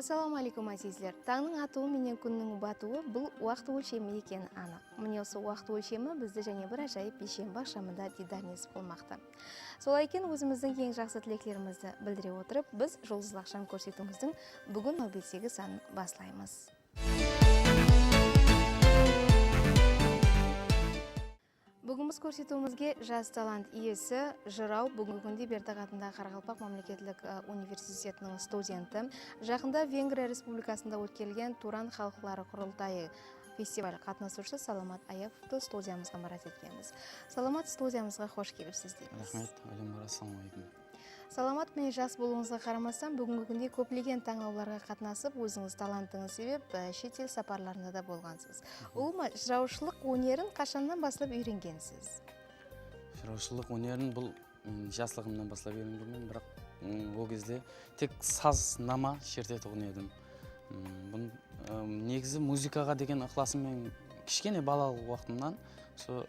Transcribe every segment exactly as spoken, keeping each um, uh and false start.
Assalawma áleykum, ázizler! Tańnıń atıwı menen kúnniń batıwı, bul waqıt ólshemi ekeni anıq. Mine, usı waqıt ólshemi bizdi jáne bir ájayıp beshembi aqshamında diydarlesip qılmaqta. Solay eken, ózimizdiń eń jaqsı tileklerimizdi bildire otırıp, biz Juldızlı aqsham kórsetiwimizdiń búgin náwbettegi sanın baslaymız. Búgin biz kórsetiwimizge jas talant iyesi, jıraw, búgingi kúnde Berdaq atındaǵı Qaraqalpaq mámleketlik, ı, universitetiniń studenti, jaqında Vengriya Respublikasında ótkerilgen Turan xalıqları qurıltayı festivali qatnasıwshısı Salamat Ayapovtı studiyamızǵa mıraat etkenbiz. Salamat, studiyamızǵa xosh kelipsiz deymiz. Raxmet, Álembar, assalawma áleykum. Salamat, mine, jas bolıwıńızǵa qaramastan, búgingi kúnde kóplegen tańlawlarǵa qatnasıp, ózińiz talantıńız sebep, e, shet el saparlarında da bolǵansız. Ulıwma, jırawshılıq ónerin qashannan baslap úyrengensiz? Jırawshılıq ónerin bul, m, jaslıǵımnan baslap úyrengenmen, biraq, m, ol gezde tek saz, nama shertetuǵın edim. M, bun, ım, negizi muzıkaǵa degen ıqlasım men kishkene balalıq waqtımnan, so, ı,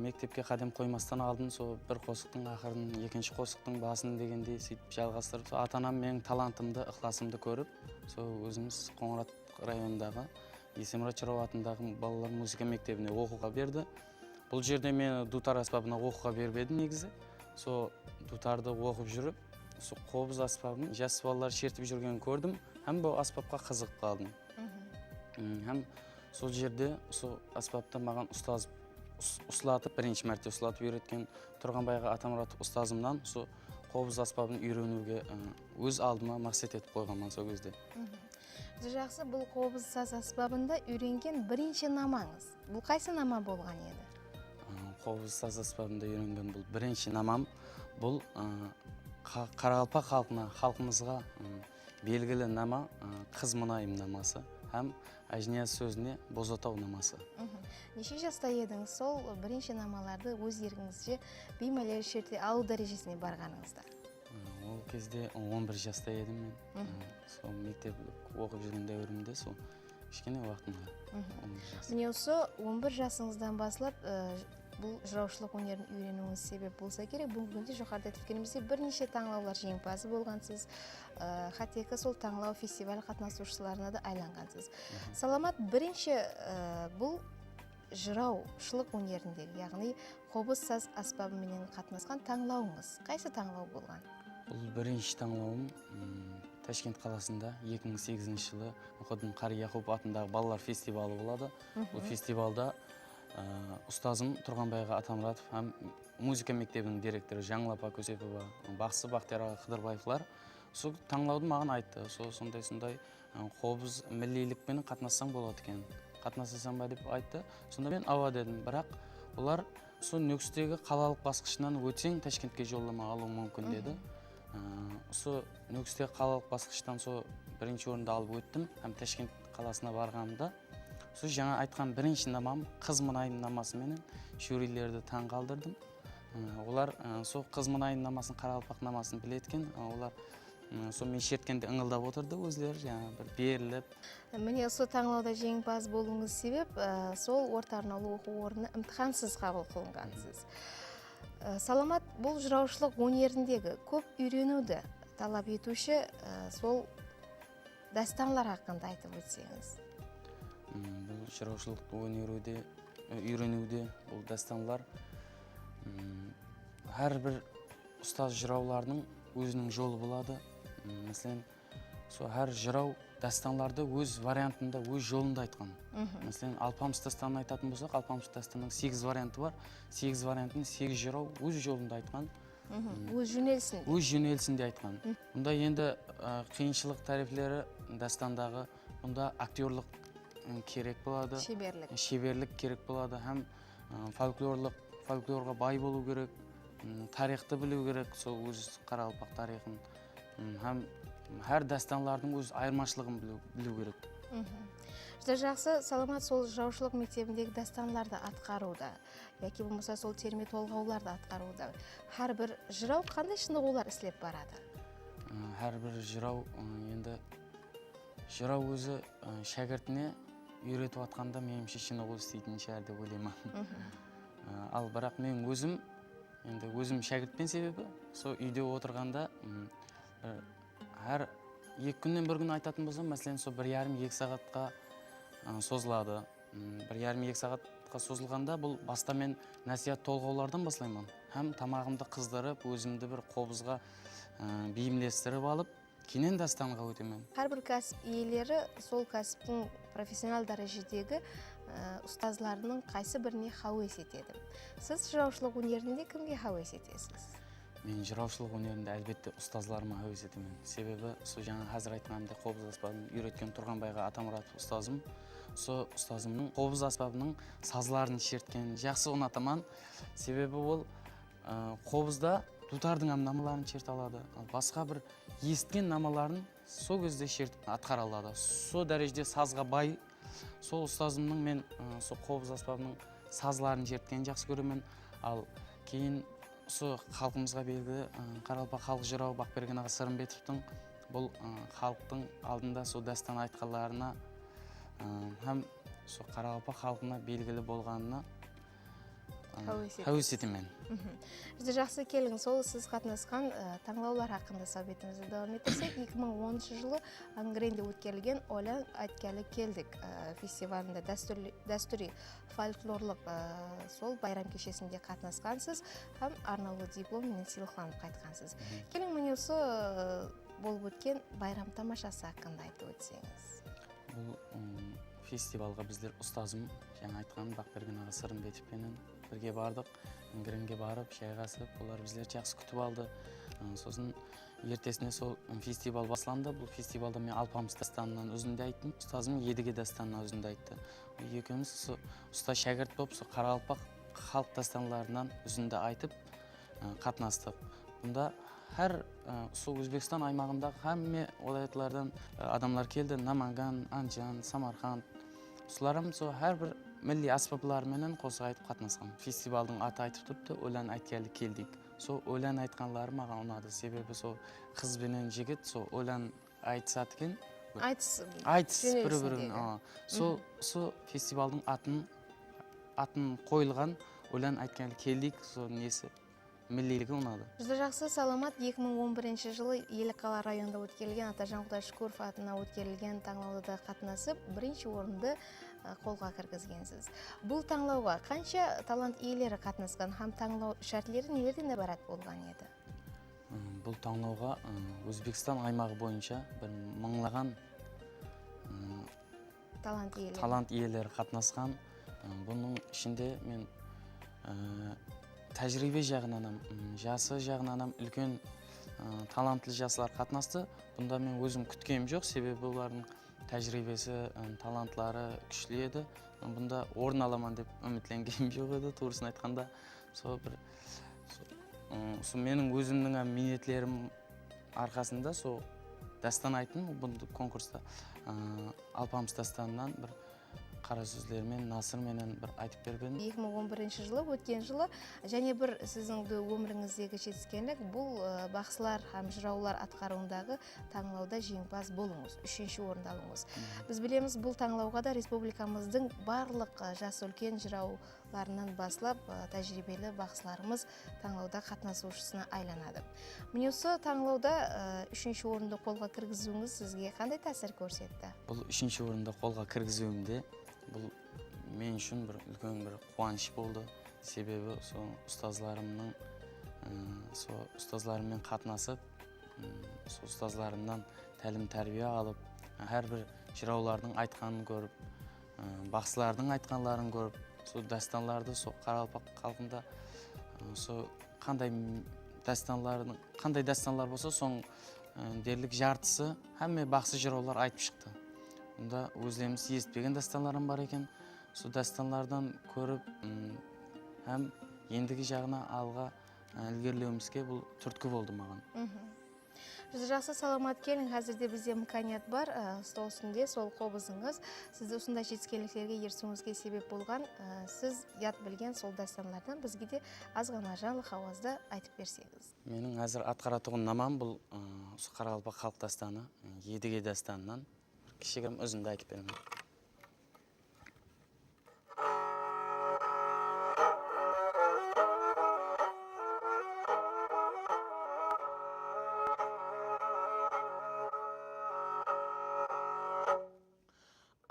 mektepke qádem qoymastan aldın, so bir qosıqtıń aqırın, ekinshi qosıqtıń basın degendey sóytip jalǵastırıp, so ata-anam meniń talantımdı, ıqlasımdı kórip, so ózimiz Qońırat rayonındaǵı Esemurat Jıraw atındaǵı balalar muzıka mektebine oqıwǵa berdi. Bul jerde meni dutar ásbabına oqıwǵa berip edi negizi. So dutardı oqıp júrip, so qobız ásbabın jas balalar shertip júrgenin kórdim hám bul ásbapqa qızıǵıp qaldım. M, hám sol jerde usı ásbaptı maǵan ustaz us-, uslatıp, birinshi márte uslatıp úyretken Turǵanbay aǵa Atamuratov ustazımnan usı qobız ásbabın úyreniwge, ı, óz aldıma maqset etip qoyǵanman sol gezde. Júdá jaqsı, bul qobız saz ásbabında úyrengen birinshi namańız, bul qaysı nama bolǵan edi? I, qobız saz ásbabında úyrengen bul birinshi namam, bul, ı, qa-, qaraqalpaq xalqına, xalqımızǵa, ı, belgili nama, ı, Qız mınayım naması hám Ájiniyaz sózine Bozataw naması. Neshe jasta edińiz, sol birinshi namalardı óz erkińizshe biymáler sherte alıw dárejesine barǵanıńızda? I, ol gezde on bir jasta edim men. I, sol mektep oqıp júrgen dáwirimde, sol kishkene waqtımda. On bir jas. Mine, usı on bir jasıńızdan baslap, ı, bul jırawshılıq ónerin úyreniwińiz sebep bolsa kerek, búgingi kúnde, joqarıda aytıp ótkenimizdey, bir neshe tańlawlar jeńimpazı bolǵansız. I, hátteki sol tańlaw, festival qatnasıwshılarına da aylanǵansız. Salamat, birinshi, ı, bul jırawshılıq ónerindegi, yaǵnıy qobız saz ásbabı menen qatnasqan tańlawıńız qaysı tańlaw bolǵan? Bul birinshi tańlawım, m, Tashkent qalasında eki mıń segizinshi jılı Muhiddin Qari Yaqupov atındaǵı balalar festivalı boladı. Bul festivalda, ı, ustazım Turǵanbay aǵa Atamuratov hám muzıka mektebiniń direktorı Jańla apa Kósepova, baqsısı Baxtiyar aǵa Qıdırbaevlar usı tańlawdı maǵan ayttı. Sol sonday-sonday I, qobız milliylik penen qatnassań boladı eken. Qatnasasań ba dep ayttı. Sonda men awa dedim. Biraq olar usı Nókistegi qalalıq basqıshınan ótseń, Tashkentke jollama alıwıń múmkin dedi. I, usı Nókistegi qalalıq basqıshtan so birinshi orındı alıp óttim hám Tashkent qalasına barǵanımda usı jańa aytqan birinshi namam Qız mınayım naması menen júrilerdi tań qaldırdım. I, olar, ı, so Qız mınayım namasın, qaraqalpaq namasın biledi eken. I, olar, ı, so men shertkende ıńıldap otırdı ózleri, jańa bir berilip. Mine, usı tańlawda jeńimpaz bolıwıńız sebep, ı, sol orta arnawlı oqıw ornına imtixansız qabıl qılınǵansız. I, Salamat, bul jırawshılıq ónerindegi kóp úyreniwdi talap etiwshi, ı, sol dástanlar haqqında aytıp ótseńiz. M, bul jırawshılıq óneriwde, e, úyreniwde bul dástanlar, m, hár bir ustaz jırawlardıń óziniń jolı boladı. M, máselen, so hár jıraw dástanlardı óz variantında, óz jolında aytqan. Máselen, Alpamıs dástanın aytatın bolsaq, Alpamıs dástanınıń segiz variantı bar. Segiz variantın segiz jıraw óz jolında aytqan. Óz jónelisinde. Óz jónelisinde aytqan. Bunda endi, ı, qıyınshılıq tárepleri dástandaǵı, bunda aktyorlıq, ı, kerek boladı. Sheberlik. Sheberlik kerek boladı hám, ı, folklorlıq, folklorǵa bay bolıw kerek, ı, tariyxtı biliw kerek, sol óz qaraqalpaq tariyxın, ı, hám hár dástanlardıń óz ayırmashılıǵın biliw, biliw kerek. Júdá jaqsı, Salamat, sol jırawshılıq mektebindegi dástanlardı atqarıwda yaki bolmasa sol terme tolǵawlardı atqarıwda hár bir jıraw qanday shınıǵıwlar islep baradı? I, hár bir jıraw, ı, endi jıraw ózi, ı, shákirtine úyretip atqanda, menimshe, shınıǵıw isleytin shıǵar dep oylayman. I, al, biraq men ózim, endi ózim shákirtpen, sebebi sol úyde otırǵanda, ım, bir hár eki kúnnen bir kún aytatın bolsam, máselen, sol bir yarım, eki saatqa, ı, sozıladı. Im, bir yarım, eki saatqa sozılǵanda, bul basta men násiyat tolǵawlardan baslayman. Hám tamaǵımdı qızdırıp, ózimdi bir qobızǵa, ı, beyimlestirip alıp, keyin dástanǵa ótemen. Hár bir kásip iyeleri sol kásiptiń professional dárejedegi, ı, ustazlarınıń qaysı birine háwes etedi? Siz jırawshılıq ónerinde kimge háwes etesiz? Men jırawshılıq ónerinde, álbette, ustazlarıma háwes etemen. Sebebi, usı jańa házir aytqanımday, qobız ásbabın úyretken Turǵanbayǵa Atamuratov ustazım. Usı ustazımnıń qobız ásbabınıń sazların shertkenin jaqsı unataman. Sebebi ol, ı, qobızda duwtardıń hám namaların sherte aladı. Al basqa bir esitken namaların sol gezde shertip atqara aladı. Sol dárejede sazǵa bay. Sol ustazımnıń men, ı, sol qobız ásbabınıń sazların shertkenin jaqsı kóremen. Al keyin usı xalqımızǵa belgili, ı, qaraqalpaq xalıq jırawı Baqbergen aǵa Sırımbetovtıń bul, ı, xalıqtıń aldında sol dástan aytqanlarına, ı, hám sol qaraqalpaq xalqına belgili bolǵanına, ı, Háwes etesiz. Háwes etemen. Mhm. Júdá jaqsı, keliń, sol siz qatnasqan, ı, tańlawlar haqqında sáwbetimizdi dawam ettirsek, eki mıń onınshı jılı Angrende ótkerilgen Oylan, ayt keli keldik, ı, festivalında dástúrli-, dástúriy folklorlıq, ı, sol bayram keshesinde qatnasqansız hám arnawlı diplom menen sıylıqlanıp qaytqansız. Mhm. Keliń, mine usı, ı, bolıp ótken bayram tamashası haqqında aytıp ótseńiz. Bul, ım, festivalǵa bizler ustazım, jańa aytqanım, Baqbergen aǵa Sırımbetov penen birge bardıq. Angrenge barıp, jayǵasıp, olar bizlerdi jaqsı kútip aldı. I, sosın ertesine sol, ım, festival baslandı. Bul festivalda men Alpamıs dástanınan úzindi ayttım. Ustazım Edige dástanınan úzindi ayttı. Ekewimiz usı usta-shákirt bolıp, usı qaraqalpaq xalıq dástanlarınan úzindi aytıp, ı, qatnastıq. Bunda hár, ı, usı Ózbekstan aymaǵındaǵı hámme wálayatlardan, ı, adamlar keldi. Namangan, Ándijan, Samarqand. Usılar hám sol hár bir milliy ásbapları menen qosıq aytıp qatnasqan. Festivaldıń atı aytıp turıptı, Oylan, ayt keli keldik. Sol Oylan aytqanları maǵan unadı. Sebebi sol qız benen jigit sol Oylan aytısadı eken. Aytıs Aytıs bir-birine, jónelisindegi. A. Sol, Mhm. Sol festivaldıń atın, atın qoyılǵan Oylan, ayt keli keldik, sol nesi, milliyligi unadı. Júdá jaqsı, Salamat. Eki mıń on birinshi jılı Ellikqala rayonında ótkerilgen Atajan Qudayshúkirov atına ótkerilgen tańlawda da qatnasıp, birinshi orındı, ı, qolǵa kirgizgensiz. Bul tańlawǵa qansha talant iyeleri qatnasqan hám tańlaw shártleri nelerden ibarat bolǵan edi? Im, bul tańlawǵa, ım, Ózbekstan aymaǵı boyınsha bir mıńlaǵan, ım, Talant iyeleri. Talant iyeleri qatnasqan. Im, bunıń ishinde men, ı, tájiriybe jaǵınan hám, ım, jası jaǵınan hám úlken, ı, talantlı jaslar qatnastı. Bunda men ózim kútkenim joq, sebebi olardıń tájiriybesi, ım, talantları kúshli edi. Bunda orın alaman dep úmitlengenim joq edi, tuwrısın aytqanda. Sol bir, sol, ı, usı meniń ózimniń hám miynetlerim arqasında sol dástan ayttım, bul konkursta, ı, Alpamıs dástanınan bir qara sózler menen, nasır menen bir aytıp berip edim. Eki mıń on birinshi jılı, ótken jılı, jáne bir siziń de ómirińizdegi jetiskenlik, bul, ı, baqsılar hám jırawlar atqarıwındaǵı tańlawda jeńimpaz bolıwıńız, úshinshi orındı alıwıńız. Mhm. Biz bilemiz, bul tańlawǵa da respublikamızdıń barlıq, ı, jası úlken jıraw larınan baslap, ı, tájiriybeli baqsılarımız tańlawda qatnasıwshısına aylanadı. Mine, usı tańlawda, ı, úshinshi orındı qolǵa kirgiziwińiz sizge qanday tásir kórsetti? Bul úshinshi orındı qolǵa kirgiziwimde, bul men ushın bir úlken bir quwanısh boldı. Sebebi, usı ustazlarımnıń, ı, usı ustazlarım menen qatnasıp, ım, usı ustazlarımnan tálim-tárbiya alıp, hár bir jırawlardıń aytqanın kórip, ı, baqsılardıń aytqanların kórip, sol dástanlardı, sol qaraqalpaq xalqında, ı, sol qanday m-, dástanlardıń, qanday dástanlar bolsa, sonıń, ı, derlik jartısı hámme baqsı jırawlar aytıp shıqtı. Bunda ózlerimiz esitpegen dástanlar hám bar eken. Sol dástanlardan kórip, ım, hám endigi jaǵına alǵa, ı, ilgerilewimizge bul túrtki boldı maǵan. Mhm. Júdá jaqsı, Salamat, keliń, házirde bizde imkaniyat bar, ı, stol ústinde sol qobızıńız, sizdi usınday jetiskenliklerge erisiwińizge sebep bolǵan, ı, siz yad bilgen sol dástanlardan bizge de az ǵana janlı hawazda aytıp berseńiz. Meniń házir atqaratuǵın namam bul, ı, usı qaraqalpaq xalıq dástanı, ı, Edige dástanınan kishi-, kishi úzindi aytıp beremen.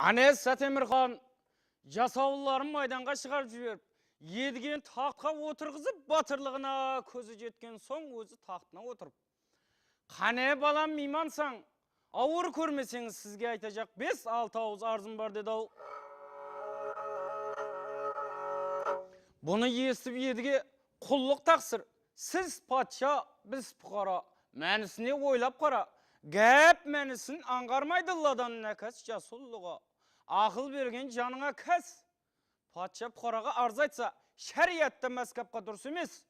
Áne, Sátemirxan jasawılların maydanǵa shıǵarıp jiberip, Edigeni taxtqa otırǵızıp, batırlıǵına kózi jetken soń, ózi taxtına otırıp, "Qáne, balam, miymansań, awır kórmeseńiz, sizge aytajaq bes-altı awız arzım bar", dedi-aw. Bunı esitip Edige, "Qullıq taqsır, siz patsha, biz puqara, mánisine oylap qara, gáp mánisin ańǵarmaydı ladan nákás jas ullıǵa. Aqıl bergen janıńa kás. Patsha puqaraǵa arız aytsa, sháriyattan máskapqa durıs emes.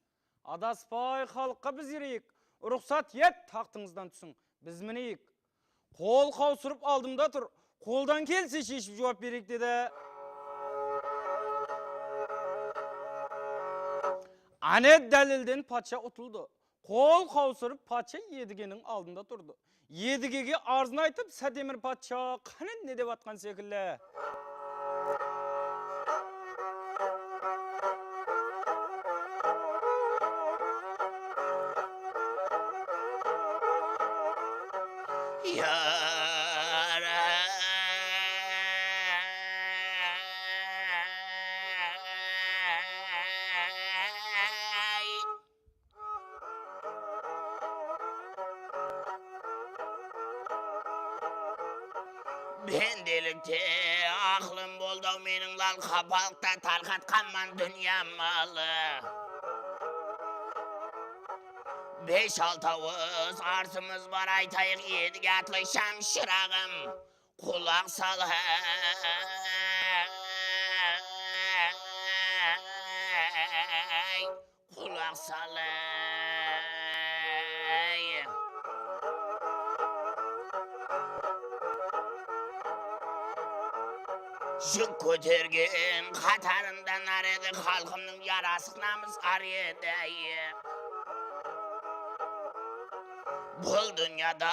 Adaspay, xalıqqa biz ereyik. Ruxsat et, taxtıńızdan túsiń, biz mineyik. Qol qawsırıp aldımda tur, qoldan kelse sheship juwap bereyik", dedi. Áne, dálilden patsha utıldı. Qol qawsırıp, patsha Edigeniń aldında turdı. Edigege arzın aytıp, Sátemir patsha qáne ne dep atqan sekilli. Pendelikte aqılım boldı-aw meniń lal, qapalıqta tarqatqanman dúnya malı. Bes-altı awız arzımız bar, aytayıq, Edige atlı sham shıraǵım. Qulaq sal, áy, qulaq sal, áy. Júk kótergen qatarında nar edi, xalqımnıń yarasıq namıs ar edi, áy. Bul dúnyada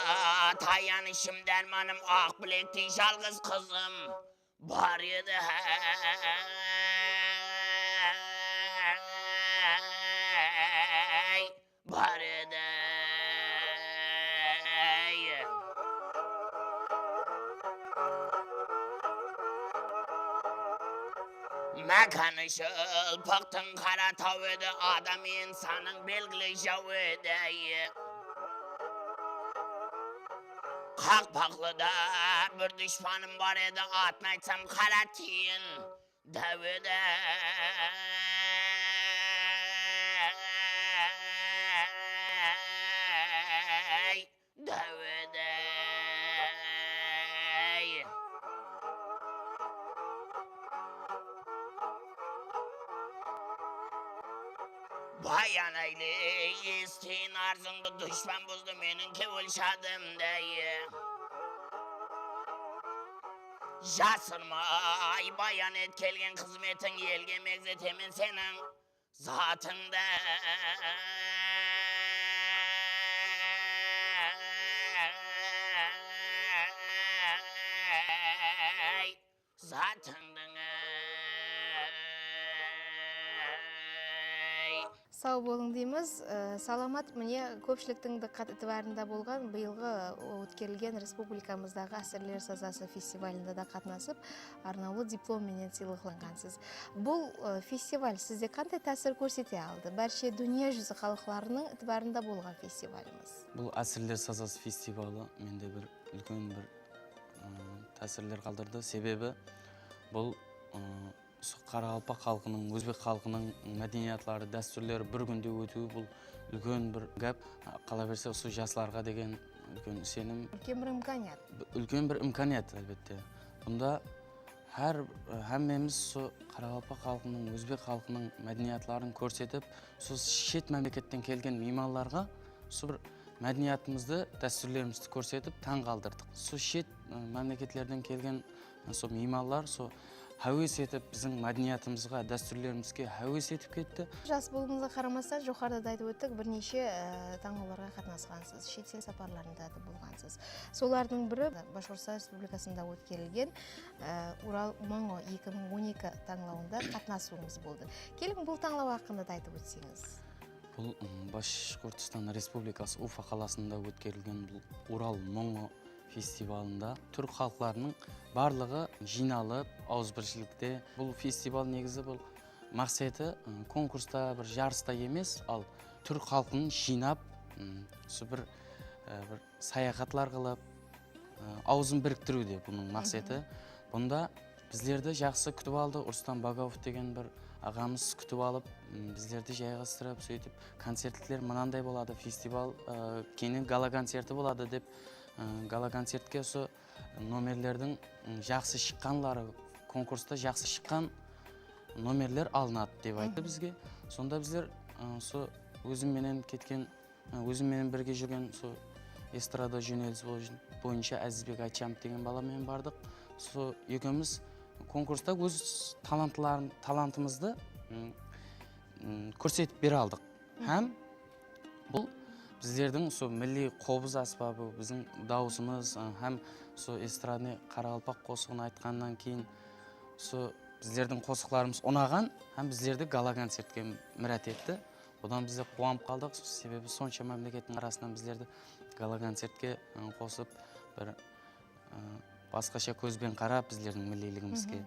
tayanıshım, dármanım, aq bilektey jalǵız qızım bar edi, háy, bar edi, áy. Mákanı shılpıqtıń qara taw edi, adam insanıń belgili jaw edi, áy. Qaqpaqlıda bir dushpanım bar edi, atın aytsam, qara tiyin dáw edi, áy, dáw edi, áy. Bayan áyle, esiteyin arzıńdı, dushpan buzdı meniń kewil shadımdı, áy. Jasırmay bayan et kelgen xızmetiń, elge megzetemen seniń zatıńdı, áy, zatıńdı, áy. Saw bolıń deymiz. Ee, Salamat, mine, kópshiliktiń dıqqat itibarında bolǵan bıyılǵı ótkerilgen respublikamızdaǵı Ásirler sazası festivalında da qatnasıp, arnawlı diplom menen sıylıqlanǵansız. Bul, e, festival sizde qanday tásir kórsete aldı? Bárshe dúnya júzi xalıqlarınıń itibarında bolǵan festivalımız. Bul Ásirler sazası festivalı mende bir úlken bir, e, tásirler qaldırdı. Sebebi bul, e, usı qaraqalpaq xalqınıń, ózbek xalqınıń mádeniyatları, dástúrleri bir kúnde ótiwi, bul úlken bir gáp. Qalaberse, usı jaslarǵa degen úlken isenim. Úlken bir imkaniyat. Úlken bir imkaniyat, álbette. Bunda hár, hámmemiz usı qaraqalpaq xalqınıń, ózbek xalqınıń mádeniyatların kórsetip, usı shet mámleketten kelgen miymanlarǵa usı bir mádeniyatımızdı, dástúrlerimizdi kórsetip, tań qaldırdıq. Usı shet, ı, mámleketlerden kelgen Sol miymanlar sol háwes etip, biziń mádeniyatımızǵa, dástúrlerimizge háwes etip ketti. Jas bolıwıńızǵa qaramastan, joqarıda da aytıp óttik, bir neshe, e, tańlawlarǵa qatnasqansız, shet el saparlarında da bolǵansız. Solardıń biri Bashqurtstan Respublikasında ótkerilgen, e, Ural Mońo eki mıń on eki tańlawında qatnasıwıńız boldı. Keliń, bul tańlaw haqqında da aytıp ótseńiz. Bul, ım, Bashqurtstan Respublikası Ufa qalasında ótkerilgen bul Ural Mońo festivalında türk xalıqlarınıń barlıǵı jıynalıp, awızbirshilikte. Bul festival negizi bul maqseti, ı, konkursta, bir jarısta emes, al türk xalqın jıynap, ım, usı bir, ı, bir sayaxatlar qılıp, ı, awzın biriktiriwde bunıń maqseti. Bunda bizlerdi jaqsı kútip aldı. Rustam Bagavov degen bir aǵamız kútip alıp, ım, bizlerdi jayǵastırıp, sóytip, koncertler mınanday boladı, festival, ı, keyin gala koncerti boladı dep, ı, gala koncertke usı nomerlerdiń, ım, jaqsı shıqqanları, konkursta jaqsı shıqqan nomerler alınadı dep ayttı bizge. Sonda bizler, ı, usı ózim menen ketken Ózim menen birge júrgen usı estrada jónelis boy-, boyınsha Ázizbek Aytjamov degen bala menen bardıq. Usı ekewimiz konkursta óz talantların, talantımızdı, ım, ım, kórsetip bere aldıq. Hám bul bizlerdiń usı milliy qobız ásbabı, biziń dawısımız, ı, hám usı estradnıy qaraqalpaq qosıǵın aytqannan keyin usı bizlerdiń qosıqlarımız unaǵan hám bizlerdi gala koncertke mirát etti. Odan bizler quwanıp qaldıq, sebebi sonsha mámlekettiń arasınan bizlerdi gala koncertke, ı, qosıp, bir, ı, basqasha kózben qarap bizlerdiń milliyligimizge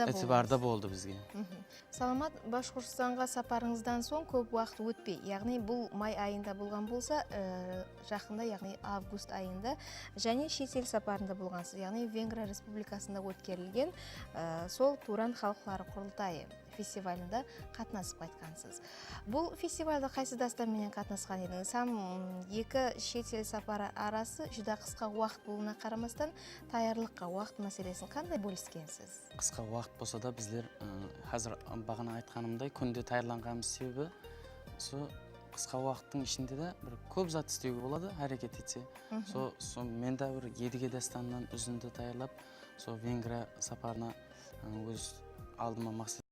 itibarda boldı bizge. Salamat, Bashqurtstanǵa saparıńızdan soń kóp waqıt ótpey, yaǵnıy bul may ayında bolǵan bolsa, ı, jaqında, yaǵnıy avgust ayında jáne shet el saparında bolǵansız, yaǵnıy Vengriya Respublikasında ótkerilgen, ı, sol Turan xalıqları qurıltayı festivalında qatnasıp qaytqansız. Bul festivalda qaysı dástan menen qatnasqan edińiz? Hám, mm, eki shet el saparı arası júdá qısqa waqıt bolıwına qaramastan, tayarlıqqa waqıt máselesin qanday bóliskensiz? Qısqa waqıt bolsa da bizler, ı, házir baǵana aytqanımday kúnde tayarlanǵanımız sebebi usı qısqa waqıttıń ishinde de bir kóp zat islewge boladı, háreket etse. So, so men de bir Edige dástanınan úzindi tayarlap, so Vengriya saparına, ı, óz aldıma maqset